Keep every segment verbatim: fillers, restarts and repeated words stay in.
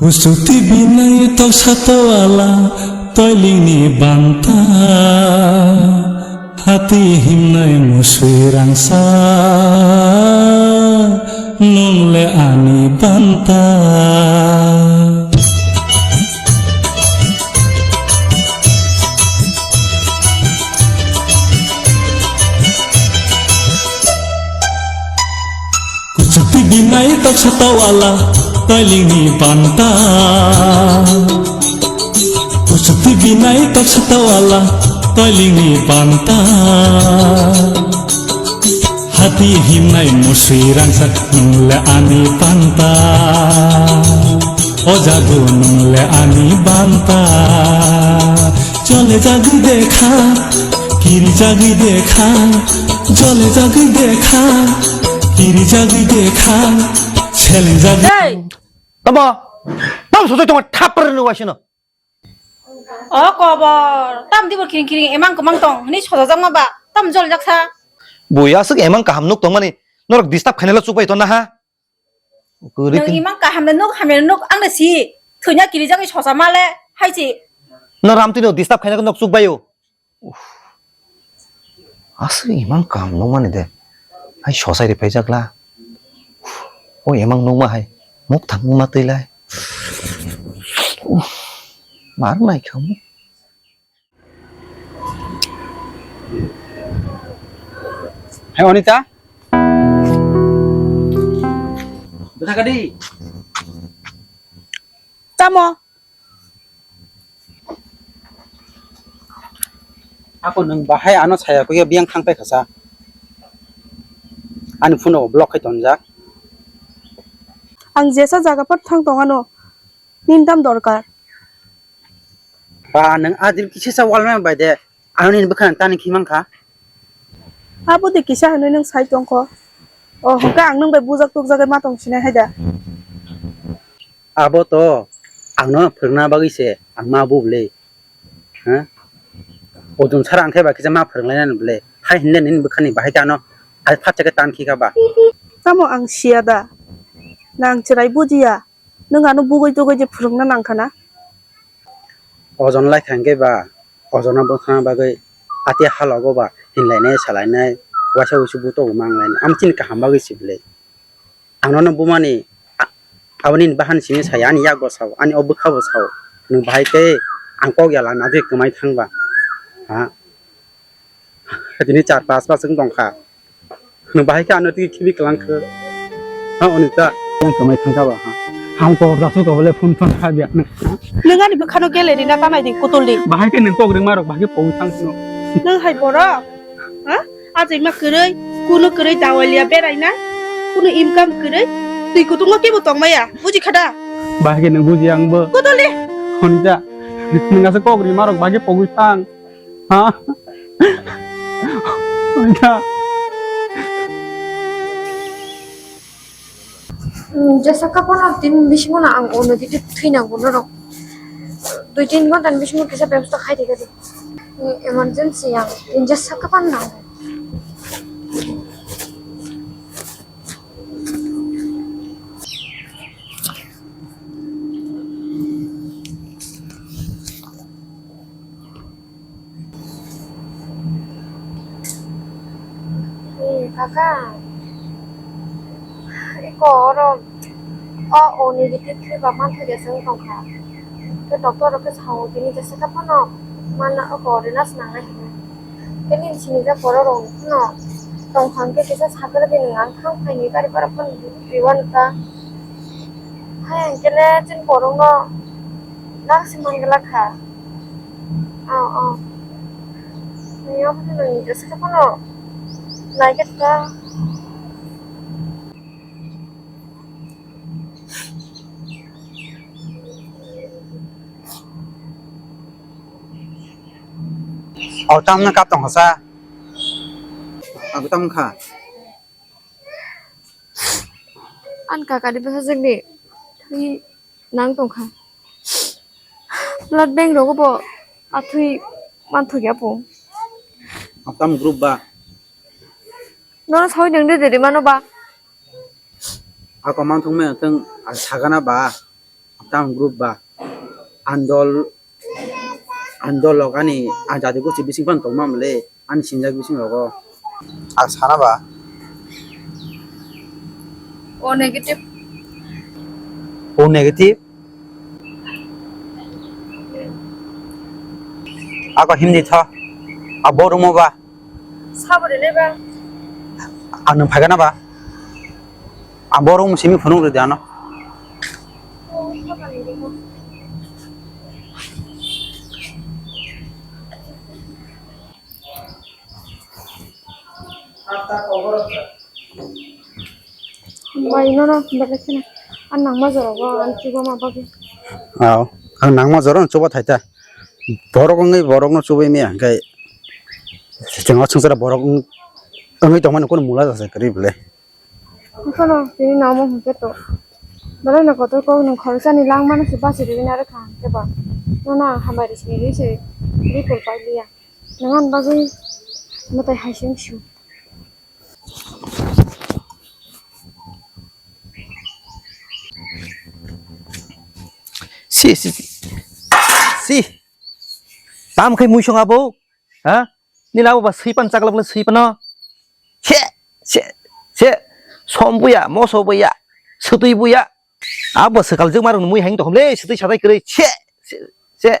Kuchuti binai toksa toala toilingni banta, hati himnai musui rangsa, nungle ani banta. Kuchuti binai toksa toala toilingni banta. Kuchuti binai toksa toala toilingni banta. Hati himnai musui rangsa nungle ani banta. O jagu nungle ani banta. Jole jagui dekha, kiri jagui dekha, jole jagui dekha, kiri jagui dekha, seleng jagui. Hey! Tamo, tam sosai tongma thapar ni waisino. O kobor, tam dibor kiring kiring emang kwmang tong, hini sojajakma ba, tam joljak sa. Bui aswk emang kaham nuk tongmani, norok disturb khainalo chukbai tongna ha. Kwrwi Nang twi. Imang kaham le nuk, hamya nuk, ang le si, thwina kirijagwi sosa ma le, hai si. No ramtwi no disturb khaina nok chukbaio. Uff. Aswk imang kaham nukmani de. Hai sosai ri phaijakla. Uff. O imang nukma hai. Muk thangma twi lai. Uff. Mar nai khamu. Hai Onita. Bwtha kadi. Tamo. Ako nwng bahai ano saya kuya biyang thang pai khasa. Ani phone o block khai tonjak. Ang jesa jaga pat thang tong ano. Nini tam dorkar. Ba nwng adil kisa sa wal nang bai de. Ano nini bwkha nang tani khi mankha. Abo de kisa hwnwi nwng sai tongkho. O hwnkhe ang nwng bai bujak tukjagwi ma tong sinai hai da. Abo to ang no phwrwngna bagwi se ang ma bu bwle. Ha? Odum sara ang khe ba kisa ma phwrwnglainani bwle. Hai hinle nini bwkhani bahai khe ano ai phat chakhe tan khi kha ba. Tamo ang siya da. Nang chwrai bujiya. Nwng ano bugui tugui je phwrwngna nang kha na? Ojon lai kha hwnkhe ba, ojono bwkhana bagwi ati halogo ba hinlainai, salainai, waisa wuisu buto bo manglainai. Amo chini kaham bagwi se bwle. Ang nono bumani, a-, aboni bahan simi saya, ani yago sao, ani o bwkha bo sao. Nwng bahai khe ang kok yala nadwi kwmai thang ba. Ha? Tini char pas pas wng tongkha. Nwng bahai khe ano twi khibi kwlang khe. Ha, Onita. Yang kwmai thangkha ba, ha. Ham kok da su kobole phone phone kha biya nang. Nwng ani bwkhano gallery na tanai di kutuldi. Bahai khe nwng kok rwngma rok bahai khe pogwi thang sino. Nwng hai borok? Ha? Ajaima kwrwi, kuno kwrwi dawaliya beraina. Kuno income kwrwi. Twi kutungo kebo tongmaya. Buji khada? Bahai khe nwng buji ang bo. Kutuldi. Onita. Nwng asa kok rwngma rok bahai khe pogwi thang. Ha? Oida. Hmm, jesa kapan tin bisingo na ang ono dite thwi nango norok. Dui tin ghonta ni bisingo kisa bebosta khai di gadi. Hmm, emergency ang tin jesa kapan na. Eh, kaka, iko oro o, o negative khe ba manthok ya se wng tongkha. Khe doctor rok khe sao tini jesa khe phano mana oko rwna swnam nai hinwi. Khe nini sinijak borok rok phano tongkha hwnkhe kisa sakhe rwdi nwng ang thang phaini gari bhara phano riwani ta. Hai hwnkhe le chini borokno nang se man glak kha. Oh, oh. Nini obo phano nini jesa khe phano nai khe ta. Oh, tamno kap tong sa. Ang tam kha. An kaka di bwsajwk ni thwi nang tong kha. Blood bank rogo bo atwi manthok ya bo. Ang tam group ba. Nono sawi nang de de mano ba. Ako manthok me thang ang sagana ba. Tang group ba andol, andol lok ani a jati gosi bising pan tongma mole ani sinjak bising rogo. Ang sana ba. O negative. O negative. Ako hindi tha. Abo rumo ba. Sabo de le ba. Ano phagana ba. Ang borok simi phunuk rwdi ano. Bai nono belai kheno. Ang nangma jora go ang chuba ma bagwi. Aw, ang nangma jora no chuba thaita. Borok wngwi borok no chubai maya hwnkhe chwng o swngchara borok wng-, wngwi tongmani kunu mula jasa kwrwi bwle. Ekhano tini namo hwnkhe to. Belai no kotor kok nwng khoroksa ni langmano se bachirwi narwkha hwnkhe ba. Nono ang hambai rw sini rw se rw pol pai liya. Nwng ani bagwi mwtai hai se wng sio. Si, si, si. Si. Tam khai muisong abo? Ha? Nini abo ba swipan chaklap le swipano. Se, se, se. Som buya, moso buya, swtwi buya. Abo swkal jwk marok mui haing tokhom le, swtwi satai kwrwi. Se, se, se.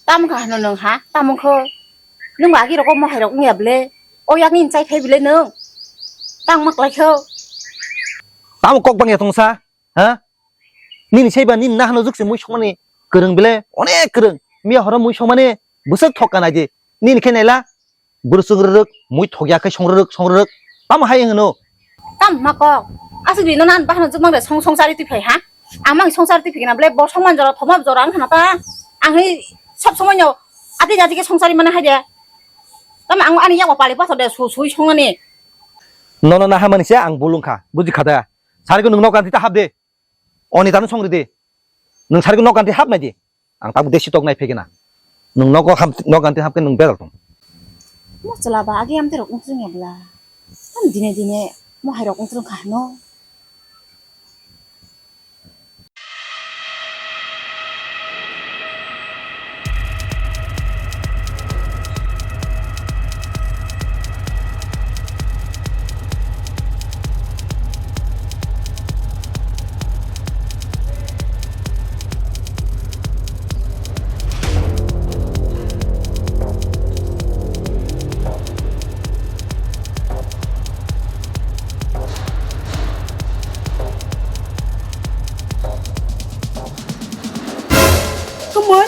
Tamo kha hano nwng ha? Tamo kho? Nwng ba agi rok mohai rok wngya bwle? O yak ni chai phai bwle nwng? Tang mak lai kho? Tamo kok bangya tongsa? Ha? Nini saiba nini nahano jwk se mui songmani kwrwng bwle? Onek kwrwng. Miya horo mui songmani bwswk thok kanai di. Nini khe naila? Bwrwswk rwrwk, mui thokya khe songrwrwk, songrwrwk. Tamo hai wngno? Tam ma kok. Aswk di nono ang bahano jwk mang de song song chari twi phai ha. Ang mang song chari twi phai na bwle bo song man jora thoma jora ang khana ta. Ang hi sob somoi no ati jati khe song chari mana hai de. Tam ang ani yak pali pathor de su sui song ani. Nono na hamani se ang bulung kha. Buji kha da. Sari ko nung nok anti ta hab de. Oni tano song ridi. Nung sari ko nok anti hab nai di. Ang tabuk desi tok nai phegena. Nung nogo ham, nok anti hab ke nung beral tong. Mo chwla ba agi amte rok ungtrung ya bla. Tam dine dine mo hai rok ungtrung kha no. Kwmwi?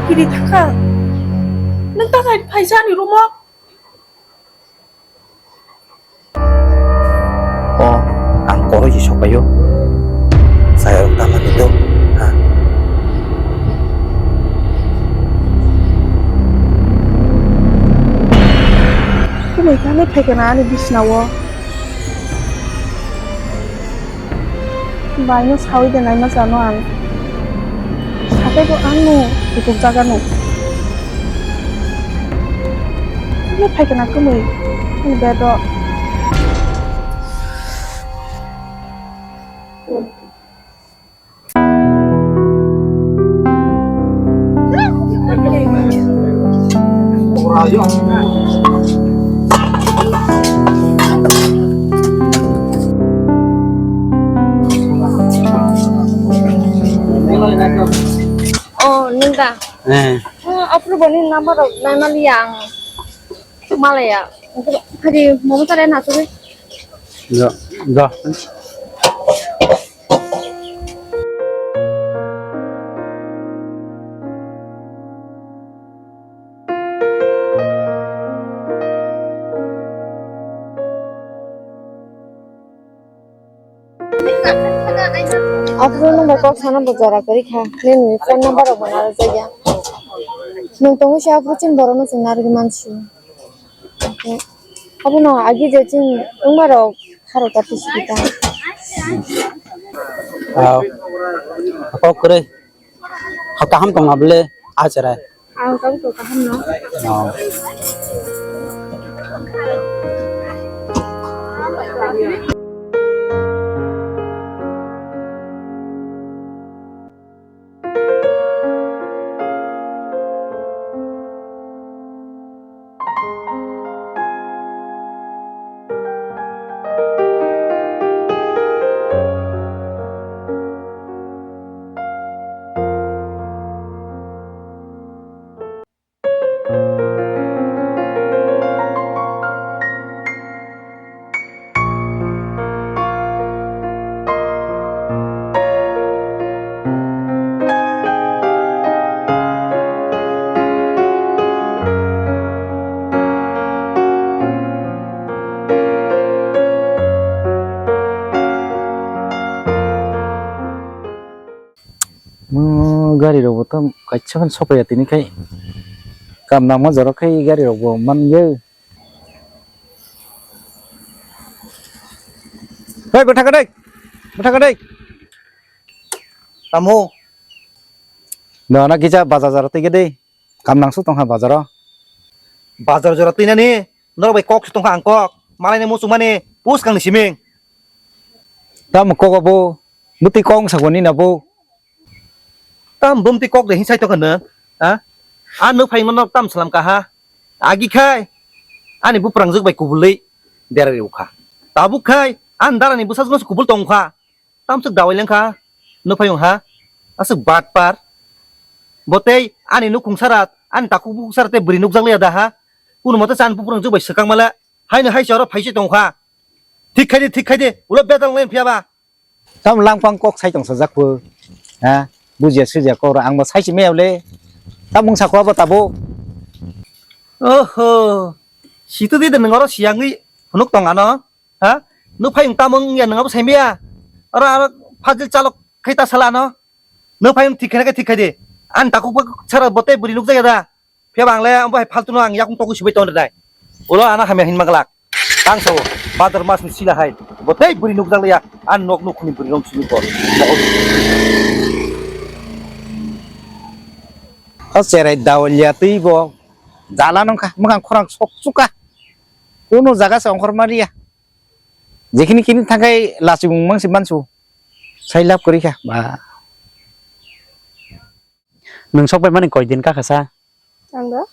Kiri thangkha? Nwng ta khai phaisa ani room-o? O, ang koroi si sokpaio. Saya rok tama ni do. Ha. Kwmwi thangwi phaikha na ani bisna-o. Bai no sawi de naima chano ang. Sakai bo ang no kutuk jaga no. Ani phaikha na kwmwi ani bed o. Oh, nwng da? Eh. Oh, apro boni number rok naimaliya ang. Malaya. Hadi momo tare na suri. Ja, ja. Aphuru nwng bai kok sana bo jora kwrwi kha, nini phone number rok bo narwk jakya. Nwng tongwi se aphuru chini borok no chwng narwgwi mansi. Abono agi je chini wngma rok kharo ta tisi kita. Ah, kok kwrwi. Ha, kaham tongma bwle, ah, cherai. Ang tabuk kaham no. Oh. Gari rok bo to kaisa phano sopaiya tini khai. Kam nangma jora khai gari rok bo man ye. Hei, bwtha kadai. Bwtha kadai. Tamo. No, na kisa bazar jora twi kadai. Kam nang su tongkha bazaro. Bazar jora twi nani. Norok bai kok su tongkha ang kok. Malai ni muchung mani. Pus kang ni siming. Tamo kok abo. Bwtwi kok wng sakbo nini abo. Tam bumti kok de hinsai tokha nw, ha? A nw phai manok tam salam kaha. Agi khai ani buprang jwk bai kubulwi dera rw kha. Tabuk khai an dara ni bwsa jwk kubul tong kha. Tam swk dawai leng kha. Nw phai ha. Aswk bat par. Botei ani nukhung sara, ani takhuk bukhuk sara te bwrwi nukjak liya da ha. Kunumote chan buprang jwk bai swkang mala. Haino hai choro phai se tong kha. Thik khai de, thik khai de. Ulo bedal len phiya ba. Tam langpang kok sai tong sajak pho. Ha? Bujia sujia kok ro ang bo sai si me le. Tam mung sa kho bo tabo. Oho. Situ di de nang oro siang ni phunuk tong ano. Ha? Nu phai tamo wng ya nang abo sai me ya. Oro aro phajil chalok khai ta sala ano. Nu phai thik khai thik khai de. An takuk bak sara bote buri nuk jaya da. Phiya bang le, ambo hai faltu no ang yakung tokui subai ton dai. Ulo ano hamya hin maglak. Tang sao, badar mas ni sila hai. Bo tei buri nuk dang ya, an nok nuk khuni buri rong sini kor. O cherai dawlia twi bo. Jala nung kha, mwkhang khorang sok suka. Kuno jaga se ongkhor maria. Jekhini kini thakai lachimung mangsi mansu. Sai lab kori kha, ba. Nwng sok bai mani koi din kakha sa? Ang da?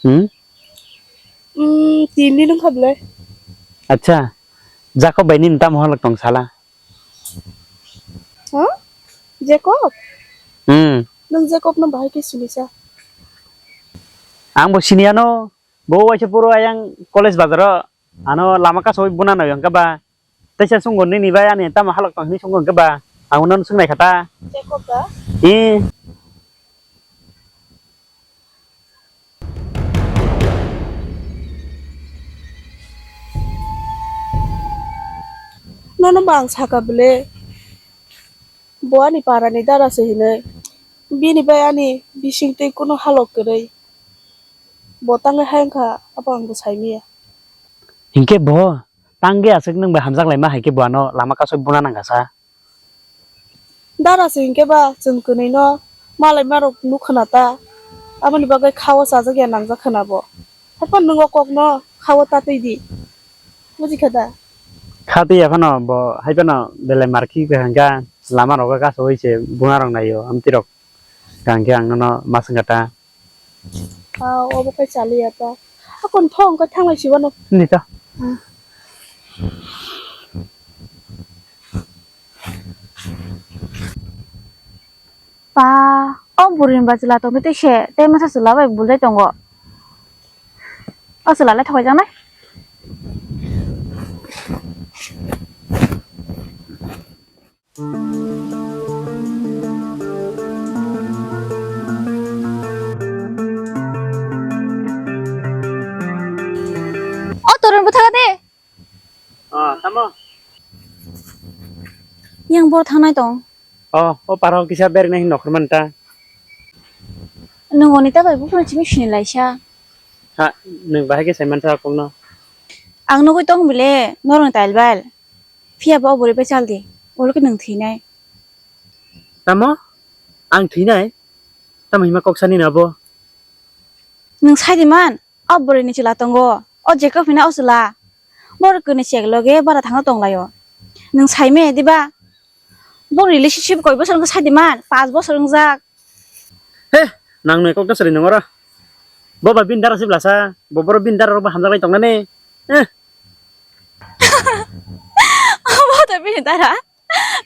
Hmm? Hmm, tin din wngkha bwle. Acha, Jacob bai nini tamo halok tong sala? Ha? Jacob? Hmm. Nwng Jacob no bahai khe sini sa? Ang bo sini ano, bo waisa puro ayang college bazaro, ano lama kaso buna no yang kaba. Teisa sunggo nini bai ani tamo halok tong hinwi sunggo hwnkhe ba? Ang uno swng nai kha ta. Jacob ba? Ee. Nono ba ang saka bwle. Bo ani parani dara se hinwi. Bini bai ani bising twi kunu halok kwrwi. Bo tangwi hai wngkha abo ang bo sai maya. Hinkhe bo? Tangwi aswk nwng bai hamjak laima hai khe bo ano lama kasui buna nang kha sa. Dara se hinkhe ba chwng kwnwi no malai marok nuk khna ta, aboni bagwi kha o chajak ya nangjak khna bo. Haikhe nwng o kok no kha o ta twi di. Buji kha da? Kha twi ya phano bo hai phano belai mar khi kha hwnkha lama rogo kasui se buna rok nai o amtwi rok hwnkhe ang no ma swng kha ta. Ah, obo khe chaliya ta. Akon thong khe thanglai sibano. Ni ta. Hmm. Pa, o burini ba chwla tongwi tei se, tei masa chwla bai buljai tongo. O chwla le thokjak nai. O torun bwthago de. Ah, tamo? Yang bor thangnai tong. Oh, o paro kisa bereng nai hin nokhor man ta. Nwng oni ta bai buphang chimi sini laisa. Ha, nwng bahai khe sai man ta kok no. Ang nugui tong bile, norong tail bal. Phiya bo o bwrwi bai chal di, ulo khe nwng thwinai. Tamo? Ang thwinai? Tamo hima kok sani na bo? Nwng sai di man, o bwrwi ni chwla tongo, o Jacob hwnwi o chwla. Bor kwnwi chek loge bara thangna tong lai o. Nwng sai me diba? Bo relationship koi bosor wngkha sai di man, panch bosor wngjak. He, nang noi kok da sari nang ora. Bo ba bin dara sibla sa, bo boro bin dara rok ba hamjak lai tong nani. Eh. Bo da bini dara.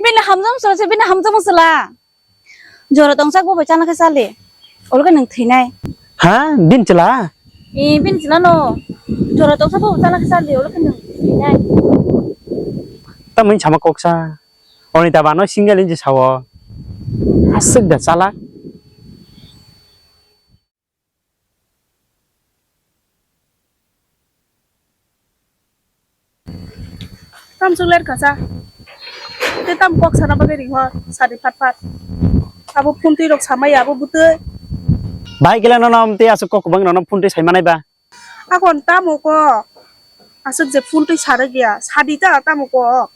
Bini hamjak sala se, bini hamjak sala. Jora tongsa bo bai chana khe chali. Olo khe nwng thwinai. Ha, bin chwla? Eh, bin chwla no. Jora tongsa bo bai chana khe chali, olo khe nwng thwinai. Tamoni sama kok sa. Oni ta bano single inji sawo. Aswk da chala. Tam chukler kasa. Te tam kok sana bagwi ringo sadi phat phat. Abo phone twi rok samai abo bwtwi. Bahai kele nono amtwi aswk kok kwbang nono phone twi sai manai ba. Akon tamo ko. Aswk je phone twi sarwk ya. Sadi ta tamo ko.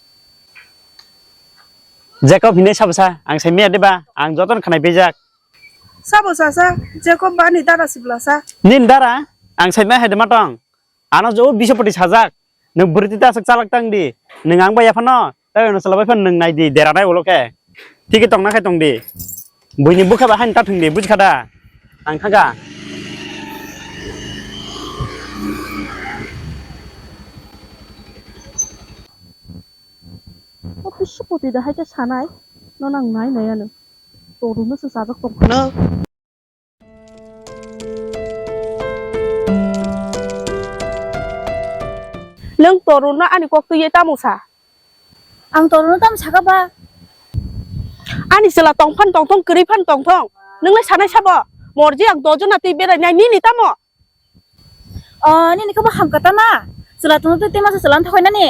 Jacob hinwi sabo sa, ang sai maya de ba, ang jotono khanai bejak. Sabo sa sa, Jacob ba ani dara sibla sa. Nini dara, ang sai maya hai de ma tong. Ano jo bisopoti sajak. Nwng bwrwi twi ta aswk chalak tang di. Nwng ang bai yaphano, tai ono chwla bai phano nwng nai di, dera nai ulo khe. Thik khe tongna khai tong di. Buini bwkha bai haino ta thwng di, bujkha da? Ang thangkha. O bisopoti da hai khe sanai, no nang nai nai ano. Toruno se sajak tong khna. Nwng Torunno ani kok twiwi tamo sa? Ang Torunno tamo saka ba? Ani chwla tong phan tong thong, kwrwi phan tong thong. Nwng lai sanai sabo? Morji ang dojona twi berai nai nini tamo? O, nini khe bo hamkha ta na? Chwla tongno twi tei masa chwla no thokoi nani?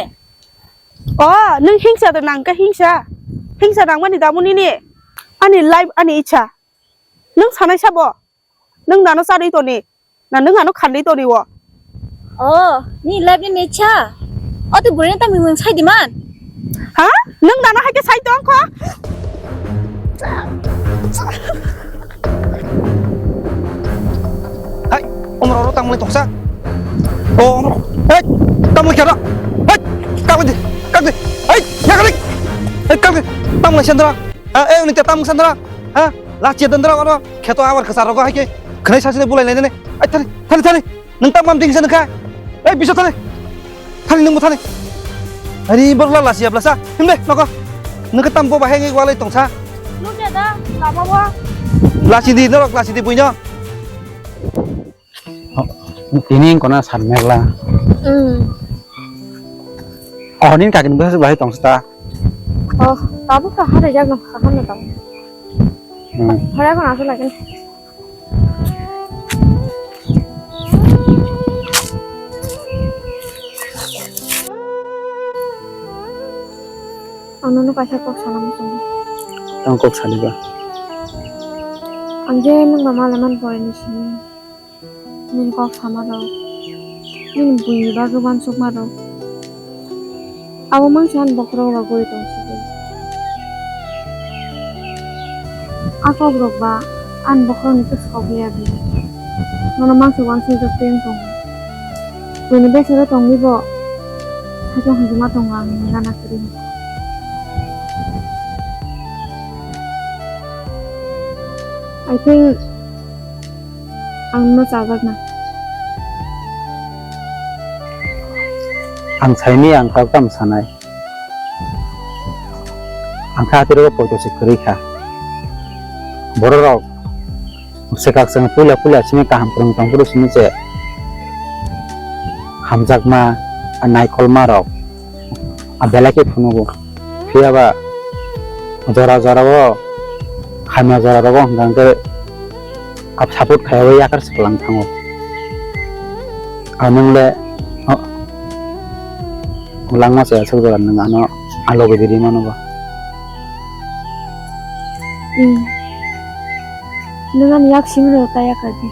O, nwng hingsa da nang khe hingsa. Hingsa nangmani damu nini? Ani life, ani icha. Nwng sanai sabo? Nwng dano charwi toni? Na nwng ano khanwi toni o? O, ni life ni necha. O twi bwrwi no tamni nwng sai di man. Ha? Nwng dano hai khe sai tong kho? Hai, omro ro tangmani tongsa. O, omro. Hei, tangmani kero. Hei, kangmani, kangmani. Hei, yakali. Hei, kangmani. Tangmani sendra. Ha, eh, unik ta tang sandra. Ha, lachi dendra oro. Kheto abar khasa rogo hai khe. Khnai sasine bulai nai nai. Ai, thani, thani, thani. Nung tam mam ding sa nung kha. Ai, bisa thani. Thani nung thani. Ari borla lachi ablasa. Himbe, noko. Nung khe tam bo bahai ngai walai tongsa. Nung ya da, lama wa. Lachi di, norok lachi di buino. Tini wngkona sal megla. Hmm. Oh, nini kakini bwsajwk bahai tongsa ta? Oh, tabuk ta hadaijak no, kaham no tong. Hmm. Hora kono aswk lagin. Ang nono kaisa kok sana muchungo. Tang kok saliba. Ang je nung mama leman pore ni sini. Nini kok samarok, nini buini bagwi uansukmarok, abo mangsa ani bokhorok rogwi tong sidi. A kokrok ba ani bokhorokni kwsao khe ya di. Nono mangsa uansukjak tei wng tongo. Buini besero tongwi bo hachung hachuma tongo ang nini gana kwrwi. I think Ang no chajakna. Ang saini ang kok tamo sanai. Ang kha tiro poito se kwrwi kha. Bororok swkak swng puila puila simi kaham kwrwng tong phuru simi se hamjakma, naikolma rok. A belai khe phunugo. Phiya ba jora jora o hamya jora rogo hwnkha hwnkhe a support khaiwi yakar swklang thango. A nwng le, o, langma chaya swk jora nwng ano a logi di ri mano ba. Hmm. Nwng ani yak simi rw ta yakar di.